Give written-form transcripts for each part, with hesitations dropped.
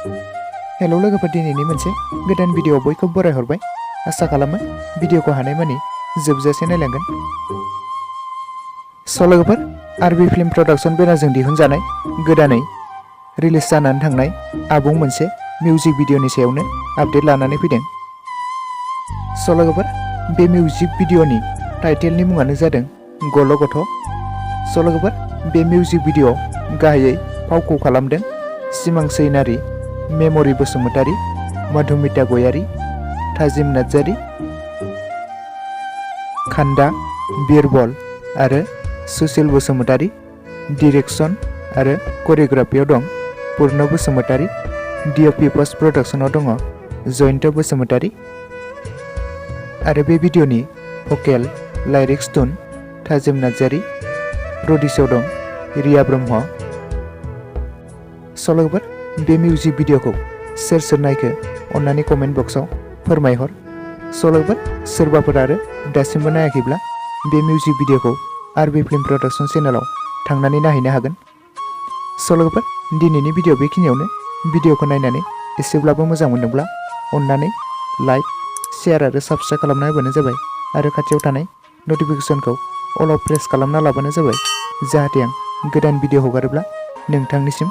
Hello लोगोफोर, दिनैनि मोनसे गोदान भिडिअ बयखौबो बरायहरबाय। आसा खालामो भिडिअखौ हानायमानि जोबजासे नायलांगोन। स' लोगोफोर, आरबि फिल्म प्रडाक्शन बेनारजों दिहुनजानाय गोदानै रिलिज जानानै थांनाय आबुं मोनसे मिउजिक भिडिअनि सायावनो आपडेट लानानै फैदों। स' लोगोफोर, बे मिउजिक भिडिअनि टाइटेलनि मुङानो जादों गल' गथ'। स' लोगोफोर, बे मिउजिक भिडिअआव गाहायै फावखौ खालामदों सिमां सैनारि, मेम'रि बसुमतारी, मधुमिता गयारी, थाजिम नार्जारी, खान्दा बिरबल आरो सुसिल बसुमतारी। डिरेक्सन आरो करिय'ग्राफियाव दं पुर्ण बसुमतारी। डिअपि पस्ट प्रडाक्शनाव दङ जयन्त बसुमतारी। आरो बे भिडिअनि भकेल लाइरिक्स टुन थाजिम नार्जारी। प्रडिउसाव दं रिया ब्रह्म। स' लोगोफोर, बे मिउजिक भिडिअखौ सोर सोर नायखो अन्नानै कमेन्ट बक्सआव फोरमायहर। स' लोगोफोर, सोरबाफोर आरो दासिमबो नायाखैब्ला बे मिउजिक भिडिअखौ आरबि फिल्म प्रडाक्शन चेनेलाव थांनानै नायहैनो हागोन। स' लोगोफोर, दिनैनि भिडिअ बेखिनियावनो। भिडिअखौ नायनानै एसेब्लाबो मोजां मोनदोंब्ला अन्नानै लाइक, शेयार आरो साबस्क्राइब खालामना होबानो जाबाय आरो खाथियाव थानाय नटिफिकेसनखौ अलाव प्रेस खालामना लाबानो जाबाय, जाहाथे आं गोदान भिडिअ हगारोब्ला नोंथांनिसिम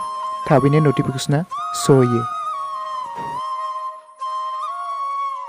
थाबैनो नटिफिकेसना सहैयो।